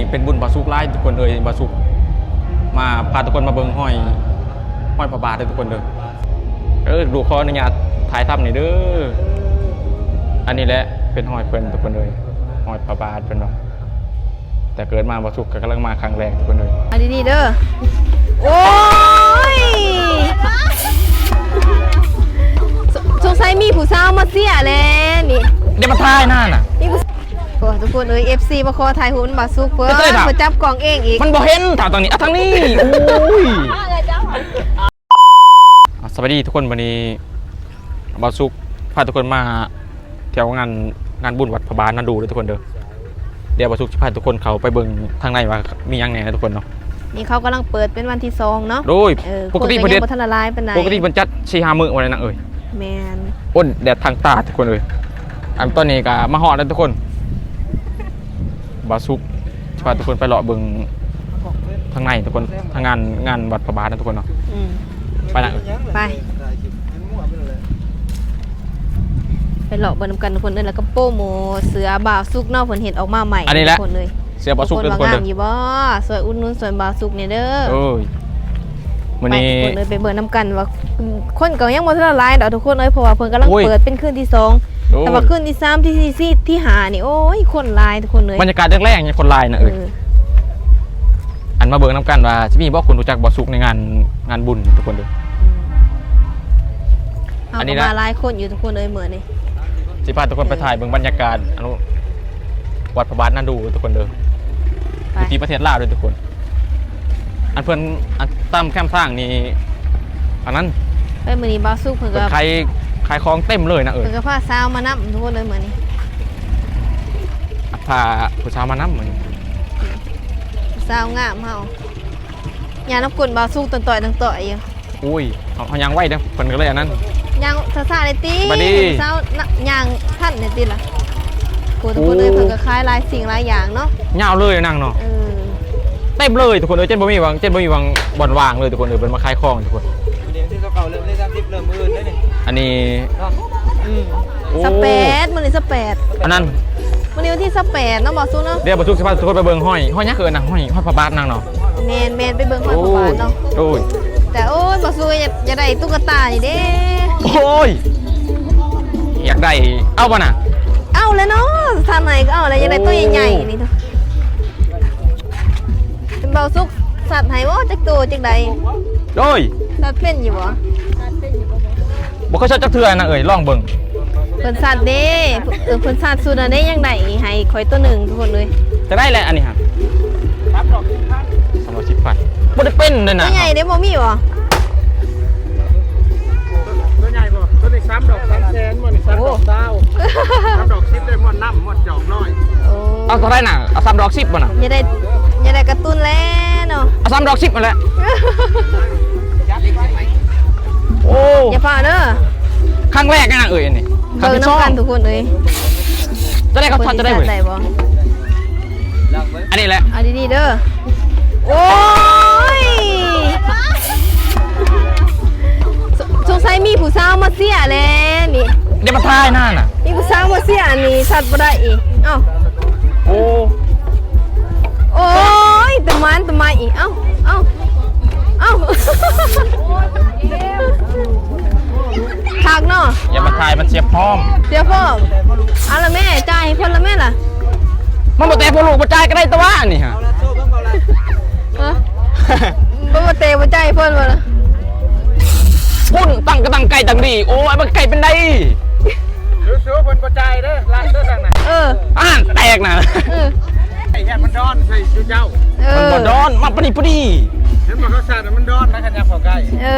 ເປັນບຸນບ່າວສຸກຫຼາຍທຸກຄົນເອີຍ, ບ່າວສຸກມາພາທຸກຄົນມາເບິ່ງຮອຍ ຮອຍພະບາດເດີທຸກຄົນເດີ. ເອີ ລູກຂໍອະນຸຍາດຖ່າຍທຳນີ້ເດີ. ອັນນີ້ແຫຼະເປັນຮອຍເພິ່ນທຸກຄົນເອີຍ, ຮອຍພະບາດເພິ່ນເນາະ. ແຕ່ເກີດມາບ່າວສຸກກໍກຳລັງມາຄັ້ງແລກທຸກຄົນເອີຍ. ເອົາດີໆເດີ. ໂອ້ຍ ສົງໄສມີຜູ້ສາວມາເຊຍແຫຼະນີ້. ດຽວມາຖ່າຍໜ້ານະ. ມີຜູ້ ໂອ້ ທຸກຄົນເອີຍ ເອັຟຊີ ມາຂໍຖ່າຍຮູບນຳບ່າວສຸກເພິ່ນ ເພິ່ນຈັບກ້ອງເອງອີກ. ມັນບໍ່ເຫັນ ຖ້າທາງນີ້ ອ່ະ ທາງນີ້. ໂອ້ຍ ອ່ະ ສະບາຍດີທຸກຄົນ, ມື້ນີ້ບ່າວສຸກພາທຸກຄົນມາທ່ຽວງານ ງານບຸນວັດພະບາດນາດູເດີທຸກຄົນເດີ. ດຽວບ່າວສຸກຊິພາທຸກຄົນເຂົ້າໄປເບິ່ງທາງໃນວ່າມີຫຍັງແດ່ນະທຸກຄົນເນາະ. ນີ້ເຂົາກຳລັງເປີດເປັນວັນທີສອງເນາະ. ໂດຍ ເອີ ປົກກະຕິເພິ່ນເຮັດ ເພິ່ນຍັງບໍ່ທັນລະລາຍປານໃດ, ປົກກະຕິເພິ່ນຈັດສີ່ຫ້າມື້ວ່າແນວນັ້ນເອີຍ. ແມ່ນ. ໂອ້ ແດດທາງຕາທຸກຄົນເອີຍ. ອັນຕອນນີ້ກໍມາຮອດແລ້ວທຸກຄົນ, ບ່າວສຸກຈະພາທຸກຄົນໄປເລາະເບິ່ງທາງໃນທຸກຄົນ, ທາງງານ ງານວັດພະບາດນະທຸກຄົນເນາະ. ອືມ ໄປນະເອີຍ ໄປ ໄປເລາະເບິ່ງນຳກັນທຸກຄົນເດີ. ແລ້ວກໍໂປຣໂມດເສື້ອບ່າວສຸກເນາະ, ເພິ່ນເຮັດອອກມາໃໝ່. ອັນນີ້ແຫຼະ ທຸກຄົນເອີຍ. ເສື້ອບ່າວສຸກເດີທຸກຄົນເດີ. ງາມຢູ່ບໍ່? ຊ່ວຍອຸດໜູນຊ່ວຍບ່າວສຸກແດ່ເດີ. ໂອ້ຍ ມື້ນີ້ ໄປທຸກຄົນເອີຍ ໄປເບິ່ງນຳກັນວ່າ ຄົນກໍຍັງບໍ່ທັນຫຼາຍດອກທຸກຄົນເອີຍ, ເພາະວ່າເພິ່ນກຳລັງ ໂອ້ຍ ເປີດເປັນຄືນທີສອງ. ໂອ້ຍ ແຕ່ວ່າຄືນທີສາມ ທີສີ່ ທີຫ້ານີ້ ໂອ້ຍ ຄົນຫຼາຍທຸກຄົນເອີຍ. ບັນຍາກາດແລງໆຍັງຄົນຫຼາຍນະເອີຍ. ເອີ ອັນມາເບິ່ງນຳກັນວ່າຊິມີບໍ່ຄົນຮູ້ຈັກບ່າວສຸກໃນງານ ງານບຸນທຸກຄົນເດີ. ອືມ ເຮົາກໍມາຫຼາຍຄົນຢູ່ທຸກຄົນເອີຍມື້ນີ້. ຊິພາທຸກຄົນໄປ ເອີ ຖ່າຍເບິ່ງບັນຍາກາດ ອັນ ວັດພະບາດນາດູທຸກຄົນເດີ. ໄປ ຢູ່ທີ່ປະເທດລາວເດີທຸກຄົນ. ອັນເພິ່ນ ອັນຕາມແຄມທາງນີ້ ອັນນັ້ນ ໄປມື້ນີ້ບ່າວສຸກເພິ່ນ ເພິ່ນກໍຂາຍ ຂາຍຂອງເຕັມເລີຍນະເອີຍ. ເພິ່ນກໍພາສາວມານຳທຸກຄົນເອີຍມື້ນີ້. ພາຜູ້ສາວມານຳມື້ນີ້. ຜູ້ສາວງາມເຮົາ ຍ່າງນຳກົ້ນບ່າວສຸກຕ່ອຍໆຕ່ອຍໆຢູ່. ໂອ້ຍ ເຮົາ ເຮົາຍ່າງໄວເດີ ເພິ່ນກໍເລີຍອັນນັ້ນ. ຍ່າງຊ້າໆໄດ້ຕິ? ສະບາຍດີ. ສາວນະ ຍ່າງທັນໄດ້ຕິລະ? ໂອ້ ທຸກຄົນເອີຍ ເພິ່ນກໍຂາຍຫຼາຍສິ່ງຫຼາຍຢ່າງເນາະ. ຍາວເລີຍນາງເນາະ. ເອີ ເຕັມເລີຍທຸກຄົນເອີຍ, ເຈັນບໍ່ມີຫວ່າງ ເຈັນບໍ່ມີຫວ່າງ ບ່ອນວ່າງເລີຍທຸກຄົນເອີຍ. ເພິ່ນມາຂາຍຂອງທຸກຄົນ. ມື້ນີ້ວັນທີຊາວເກົ້າ ເລີ່ມວັນທີສາມສິບ ເລີ່ມມື້ອື່ນເດ້ນີ້. ອັນນີ້ ອືມ ໂອ້ ຊາວແປດ ມື້ນີ້ຊາວແປດ. ອັນນັ້ນ ມື້ນີ້ວັນທີຊາວແປດເນາະ ບ່າວສຸກເນາະ. ດຽວບ່າວສຸກຊິພາທຸກຄົນໄປເບິ່ງຮອຍ ຮອຍຫຍັງເອີ້ນນະ ຮອຍ ຮອຍພະບາດນາງເນາະ. ແມ່ນໆ ໄປເບິ່ງຮອຍພະບາດເນາະ. ໂອ້ຍ ໂດຍ ແຕ່ໂອ້ຍ ບ່າວສຸກຢາກ ຢາກໄດ້ຕຸກກະຕານີ້ເດ້. ໂອ້ຍ ຢາກໄດ້ ເອົາບໍ່ນະ? ເອົາແລ້ວເນາະ ສັດໃຫ້ກໍເອົາແລ້ວ. ຢາກໄດ້ໂຕໃຫຍ່ໆນີ້ເນາະ. ໂອ້ ເປັນບ່າວສຸກສັດໃຫ້ບໍ່ ຈັກໂຕຈັກໃດ? ໂດຍ ສັດເປັນຢູ່ບໍ່? ບໍ່ເຄີຍສັດຈັກເທື່ອນະເອີຍ, ລອງເບິ່ງ. ເພິ່ນສັດເດ້ ເອີ ເພິ່ນສັດສຸດນັ້ນເດ້ ຍັງໄດ້ໃຫ້ຂ້ອຍໂຕໜຶ່ງທຸກຄົນເອີຍ. ຈະໄດ້ແຫຼະອັນນີ້ຫະ ສາມຮ້ອຍສິບພັນ ບໍ່ໄດ້ເປັນເດ້ນະ. ໂຕໃຫຍ່ເດ້ ບໍ່ມີບໍ່? ໂຕໃຫຍ່ບໍ່? ໂຕນີ້ສາມດອກສາມແສນບໍ່ນີ້? ສາມດອກຊາວ ສາມດອກສິບໄດ້ ມ່ວນນ້ຳ ມ່ວນຈອກນ້ອຍ. ໂອ້ ເອົາເທົ່າໃດນະ? ເອົາສາມດອກສິບບໍ່ນະ? ຢ່າໄດ້ ຢ່າໄດ້ກະຕຸ້ນແລ້ວເນາະ. ເອົາສາມດອກສິບຫັ້ນແຫຼະ. ໂອ້ ຢ່າຟ້າວເດີ ຄັ້ງແລກນະເອີຍ ອັນນີ້ຄັ້ງທີສອງ. ເບິ່ງນຳກັນທຸກຄົນເອີຍ ຈະໄດ້ ເຂົາຖອດຈະໄດ້ເວີຍ. ໄດ້ບໍ່? ອັນນີ້ແຫຼະ ເອົາດີໆເດີ. ໂອ້ຍ ສົງ ສົງໄສມີຜູ້ສາວມາເຊຍແຫຼະນີ້. ດຽວມາຖ່າຍໜ້ານະ. ມີຜູ້ສາວມາເຊຍນີ້ ສັດບໍ່ໄດ້ອີກ. ເອົ້າ ໂອ້ ໂອ້ຍ ຕະໝານຕະໄມອີກ. ເອົ້າ ເອົ້າ ເອົ້າ ຄັກເນາະ. ຢ່າມາຖ່າຍ ມັນເສຍຟອມ ເສຍຟອມ. ເອົາລະແມ່ ຈ່າຍໃຫ້ເພິ່ນລະແມ່ລະ. ມັນບໍ່ແຕະໂພໂລ ບໍ່ຈ່າຍກໍໄດ້ຕົວະອັນນີ້ຫະ. ຮະ ບໍ່ ບໍ່ແຕະ ບໍ່ຈ່າຍໃຫ້ເພິ່ນບໍ່ລະ. ພຸ້ນ ຕັ້ງກະຕັ້ງໄກຕັ້ງດີ. ໂອ້ຍ ມັນໄກປານໃດ? ສູ້ໆ ເພິ່ນບໍ່ຈ່າຍເດີ ລ້າງເດີທາງນັ້ນ. ເອີ ອ່ານແຕກນະ. ເອີ ໄອ້ແຮມມັນດອນໃສ່ຢູ່ເຈົ້າ. ເອີ ມັນບໍ່ດອນ ມາປານນີ້ພໍດີ. ເຫັນບໍ່ ເຂົາສາດມັນດອນນະ ຄັນຍາມເຂົ້າໃກ້. ເອີ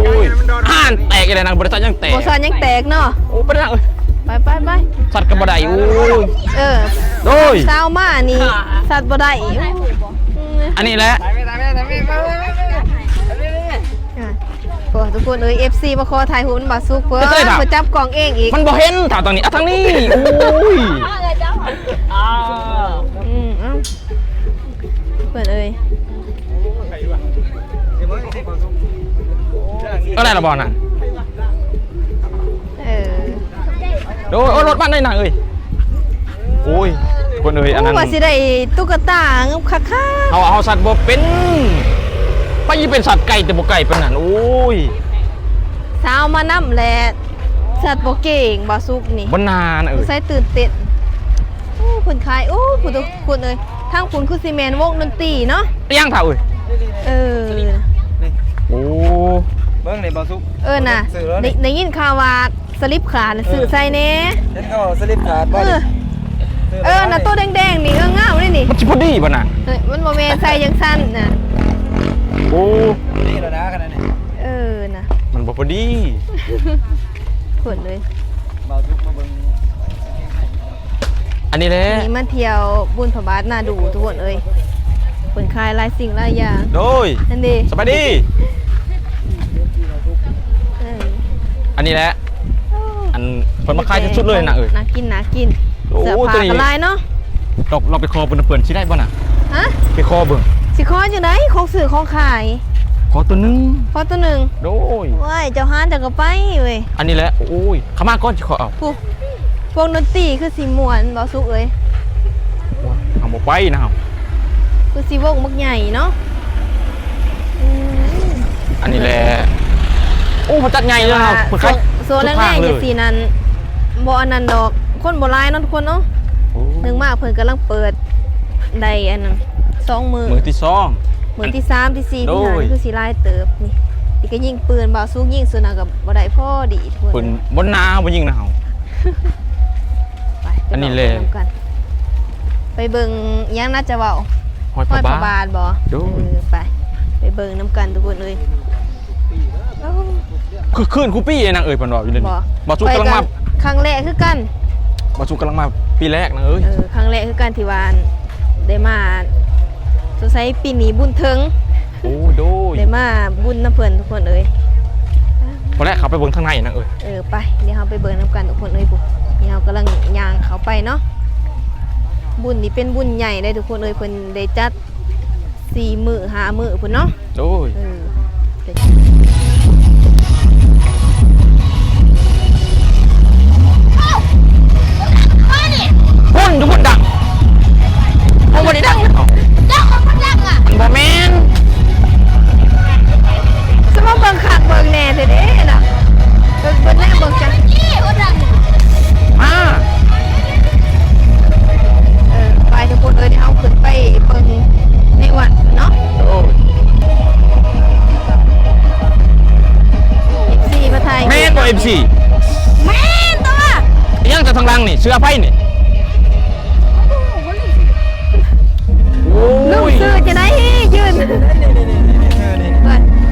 ໂອ້ຍ ອ່ານແຕກອີກແລ້ວນະ ບໍ່ໄດ້ສາດຫຍັງແຕກ ບໍ່ສາດຫຍັງແຕກເນາະ. ໂອ້ ໄປນະເອີຍ ໄປໆໆ ສັດກໍບໍ່ໄດ້. ໂອ້ຍ ເອີ ໂດຍ ສາວມານີ້ສັດບໍ່ໄດ້. ອັນນີ້ແຫຼະ ໂອ້ ທຸກຄົນເອີຍ ເອັຟຊີ ມາຂໍຖ່າຍຮູບນຳບ່າວສຸກເພິ່ນ ເພິ່ນຈັບກ້ອງເອງອີກ. ມັນບໍ່ເຫັນ ຖ້າທາງນີ້ ອ່ະ ທາງນີ້. ໂອ້ຍ ອືມ ເອົາ ເພິ່ນເອີຍ ເອົາໄດ້ລະບໍ່ນະ? ເອີ ໂອ້ຍ ໂອ້ຍ ລົດມາໄດ້ນະເອີຍ. ໂອ້ຍ ຄົນເອີຍ ອັນນັ້ນ ວ່າຊິໄດ້ຕຸກກະຕາຄັກໆ ເຮົາ ເຮົາສັດບໍ່ເປັນ ໄປຊິເປັນສັດໄກແຕ່ບໍ່ໄກປານນັ້ນ ໂອ້ຍ ສາວມານຳແຫຼະ ສັດບໍ່ເກັ່ງ ບ່າວສຸກນີ້ ບໍ່ນານເອີຍ ໃສ່ຕື່ນເຕັ້ນ ໂອ້ ເພິ່ນຂາຍ ໂອ້ ຜູ້ທຸກຄົນເອີຍ ທາງພຸ້ນຄືຊິແມ່ນວົງດົນຕີເນາະ ອີຫຍັງທ້າເອີຍ ເອີ ນີ້ ໂອ້ ເບິ່ງນີ້ ບ່າວສຸກ ເອີນະ ໄດ້ ໄດ້ຍິນຂ່າວວ່າ ສະລິບຂານ ເອີ ຊື້ໃສ່ແດ່ ເຫັນເຂົາວ່າສະລິບຂານບໍ່ ເອີ ນີ້ ເອີ ອັນນັ້ນໂຕແດງໆນີ້ ເອີ ງາມເດ້ນີ້ ມັນຊິພໍດີບໍ່ນະ ເອີ ມັນບໍ່ແມ່ນໃສ່ຈັ່ງຊັ້ນນະ ໂອ້ ພໍດີແລ້ວນະ ຂະໜາດນີ້ ເອີ ນະ ມັນບໍ່ພໍດີ ຄົນເອີຍ ບ່າວສຸກມາເບິ່ງ ອັນນີ້ແຫຼະ ນີ້ມາທ່ຽວບຸນພະບາດນາດູ ທຸກຄົນເອີຍ ເພິ່ນຂາຍຫຼາຍສິ່ງຫຼາຍຢ່າງ ໂດຍ ອັນນີ້ ສະບາຍດີ ເອີ ອັນນີ້ແຫຼະ ໂອ້ ອັນເພິ່ນມາຂາຍສຸດໆເລີຍນະເອີຍ ໜ້າກິນ ໜ້າກິນ ໂອ້ ເສື້ອຜ້າກໍຫຼາຍເນາະ ລອງ ລອງໄປຂໍເບິ່ງນຳເພິ່ນຊິໄດ້ບໍ່ນະ ຮະ ໄປຂໍເບິ່ງ ຊິຂໍຈັ່ງໃດ ຂອງຊື້ຂອງຂາຍ ຂໍໂຕໜຶ່ງ ຂໍໂຕໜຶ່ງ ໂດຍ ໂອ້ຍ ເຈົ້າຫານເຈົ້າກໍໄປເວີຍ ອັນນີ້ແຫຼະ ໂອ້ຍ ເຂົ້າມາກ່ອນຊິຂໍເອົາ ຜູ້ ວົງດົນຕີຄືຊິມ່ວນ ບ່າວສຸກເອີຍ ເຮົາບໍ່ໄປນະ ຄືຊິວົງບັກໃຫຍ່ເນາະ ອືມ ອັນນີ້ແຫຼະ ໂອ້ ເພິ່ນຈັດໃຫຍ່ເລີຍ ເພິ່ນຂາຍ ຊ່ວງແລງໆຈັ່ງຊີ້ນັ້ນ ບໍ່ອັນນັ້ນດອກ ຄົນບໍ່ຫຼາຍເນາະ ທຸກຄົນເນາະ ໂອ້ ໜຶ່ງມາເພິ່ນກຳລັງເປີດ ໄດ້ອັນນັ້ນ ສອງມື້ ມື້ທີສອງ ມື້ທີສາມ ທີສີ່ ໂດຍ ທີຫ້າ ຄືຊິຫຼາຍເຕີບນີ້ ນີ້ກໍຍິງປືນ ບ່າວສຸກຍິງສຸດນັ້ນກໍບໍ່ໄດ້ພໍດີ ເພິ່ນບໍ່ໜາວບໍ່ຍິງນະເຮົາ ໄປ ອັນນີ້ແຫຼະ ໄປເບິ່ງນຳກັນ ໄປເບິ່ງຫຍັງນະຈະເວົ້າ ຮອຍພະບາດ ຮອຍພະບາດບໍ່ ໂດຍ ເອີ ໄປ ໄປເບິ່ງນຳກັນທຸກຄົນເອີຍ ຄື ຄືນຄູປີນາງເອີຍ ເພິ່ນເວົ້າຢູ່ເດນີ້ ບ່າວສຸກກຳລັງມາ ຂ້ອຍກໍຄັ້ງແລກຄືກັນ ບ່າວສຸກກຳລັງມາປີແລກນາງເອີຍ ເອີ ຄັ້ງແລກຄືກັນທີ່ວ່າໄດ້ມາ ສົງໄສປີນີ້ບຸນເຖິງ ໂອ້ ໂດຍ ໄດ້ມາບຸນນຳເພິ່ນທຸກຄົນເອີຍ ພໍແລ້ວ ເຂົ້າໄປເບິ່ງທາງໃນນາງເອີຍ ເອີ ໄປ ດຽວເຮົາໄປເບິ່ງນຳກັນທຸກຄົນເອີຍ ພຸ້ນ ນີ້ເຮົາກຳລັງຍ່າງເຂົ້າໄປເນາະ ບຸນນີ້ເປັນບຸນໃຫຍ່ເດ້ທຸກຄົນເອີຍ ເພິ່ນໄດ້ຈັດ ສີ່ມື້ຫ້າມື້ພຸ້ນເນາະ ໂອ້ຍ ເອີ ພຸ້ນ ຢູ່ພຸ້ນດັງ ເຮົາບໍ່ໄດ້ດັງເນາະ ເຈົ້າຂອງຄົນດັງອະ ມັນບໍ່ແມ່ນ ສະມາເບິ່ງຄັກເບິ່ງແນ່ແທ້ເດ້ນະ ເບິ່ງ ເບິ່ງແນ່ເບິ່ງຈັງ ມາ ເອີ ໄປທຸກຄົນເອີຍ ດຽວເຮົາຂຶ້ນໄປເບິ່ງໃນວັດເນາະ ໂອ້ຍ ເອັຟຊີ ມາຖ່າຍ ແມ່ນບໍ່ ເອັຟຊີ ແມ່ນຕົວະ ອີຫຍັງຈາກທາງຫຼັງນີ້ ເສື້ອໃຜນີ້ ໂອ້ຍ ລືມຊື່ຈັ່ງໃດ ຢືນ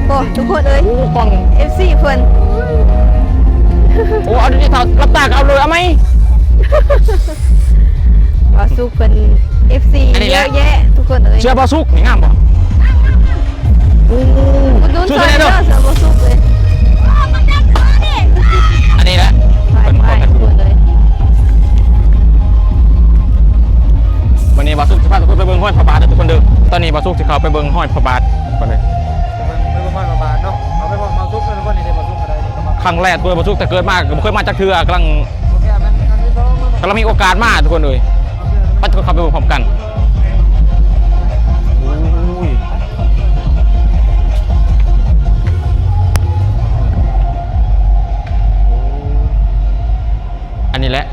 ໂອ້ ທຸກຄົນເອີຍ ໂອ້ ເອັຟຊີເພິ່ນ ໂອ້ ເອົາດີໆ ເຖົ້າ ຫຼັບຕາກໍເອົາເລີຍ ເອົາໃໝ່ ບ່າວສຸກເພິ່ນ ເອັຟຊີ ອັນນີ້ແຫຼະ ເຍອະແຍະທຸກຄົນເອີຍ ເສື້ອບ່າວສຸກນີ້ງາມບໍ່ ໂອ້ ອຸດໜູນຊ່ອຍເດີ ເສື້ອບ່າວສຸກເອີຍ ອັນນີ້ແຫຼະ ໄປ ເພິ່ນ ໄປ ທຸກຄົນເອີຍ ວັນນີ້ບ່າວສຸກຊິພາທຸກຄົນໄປເບິ່ງຮອຍພະບາດເດີທຸກຄົນເດີ ຕອນນີ້ບ່າວສຸກຊິເຂົ້າໄປເບິ່ງຮອຍພະບາດກ່ອນເລີຍ ໄປເບິ່ງ ໄປເບິ່ງຮອຍພະບາດເນາະ ເອົາໄປຮອດບ່າວສຸກເລີຍ ທຸກຄົນນີ້ ບ່າວສຸກກໍໄດ້ ຄັ້ງແລກເລີຍ ບ່າວສຸກແຕ່ເກີດມາກໍບໍ່ເຄີຍມາຈັກເທື່ອ ກຳລັງ ກຳລັງມີໂອກາດມາທຸກຄົນເອີຍ ໄປ ທຸກຄົນເຂົ້າໄປເບິ່ງພ້ອມກັນ ໂອ້ຍ ອັນນີ້ແຫຼະ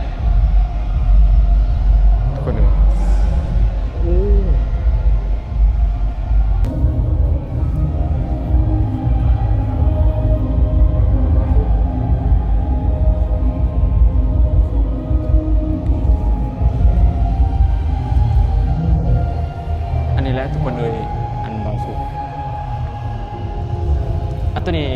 ທຸກຄົນເອີຍ ໂອ້ ອັນນີ້ແຫຼະທຸກຄົນເອີຍ ອັນບ່າວສຸກ ອັນໂຕນີ້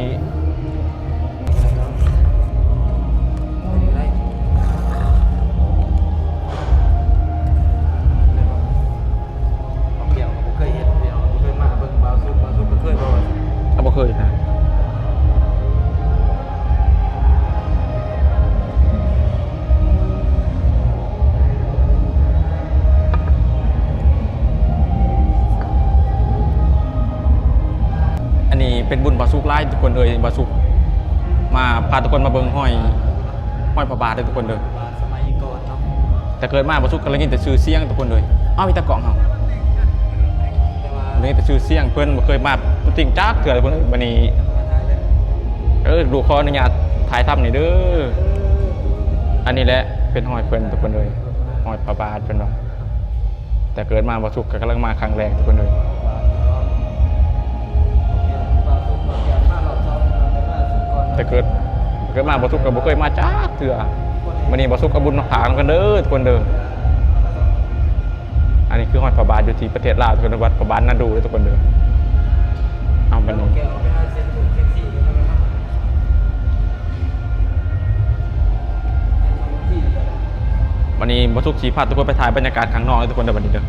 ບໍ່ເຄີຍເຫັນ ບໍ່ເຄີຍມາເບິ່ງບ່າວສຸກ ບ່າວສຸກກໍເຄີຍບໍ່ ກໍບໍ່ເຄີຍນະ ອັນນີ້ເປັນບຸນບ່າວສຸກຫຼາຍທຸກຄົນເອີຍ ບ່າວສຸກມາພາທຸກຄົນມາເບິ່ງຮອຍ ຮອຍພະບາດເດີທຸກຄົນເດີ ສະໄໝກ່ອນເນາະ ແຕ່ເກີດມາບໍ່ສຸກກໍໄດ້ຍິນແຕ່ຊື່ສຽງທຸກຄົນເອີຍ. ເອົາ ມີຕາກ້ອງເຮົາ ໄດ້ຍິນແຕ່ຊື່ສຽງເພິ່ນ ບໍ່ເຄີຍມາຕົວຈິງຈັກເທື່ອທຸກຄົນເອີຍ. ບັດນີ້ ເອີ ລູກຂໍອະນຸຍາດຖ່າຍທຳນີ້ເດີ. ອັນນີ້ແຫຼະເປັນຮອຍເພິ່ນທຸກຄົນເອີຍ ຮອຍພະບາດເພິ່ນເນາະ. ແຕ່ເກີດມາບໍ່ສຸກກໍກຳລັງມາຄັ້ງແລກທຸກຄົນເອີຍ. ແຕ່ເກີດ ເກີດມາບໍ່ສຸກກໍບໍ່ເຄີຍມາຈັກເທື່ອ. ມື້ນີ້ບໍ່ສຸກເອົາບຸນມາຝາກນຳກັນເດີທຸກຄົນເດີ. ອັນນີ້ຄືຮອຍພະບາດຢູ່ທີ່ປະເທດລາວທຸກຄົນ ວັດພະບາດນາດູເດີທຸກຄົນເດີ. ເອົາ ບັດນີ້ ບັດນີ້ບໍ່ສຸກຊິພາທຸກຄົນໄປຖ່າຍບັນຍາກາດຂ້າງນອກເດີທຸກຄົນເດີ ບັດນີ້ເດີ.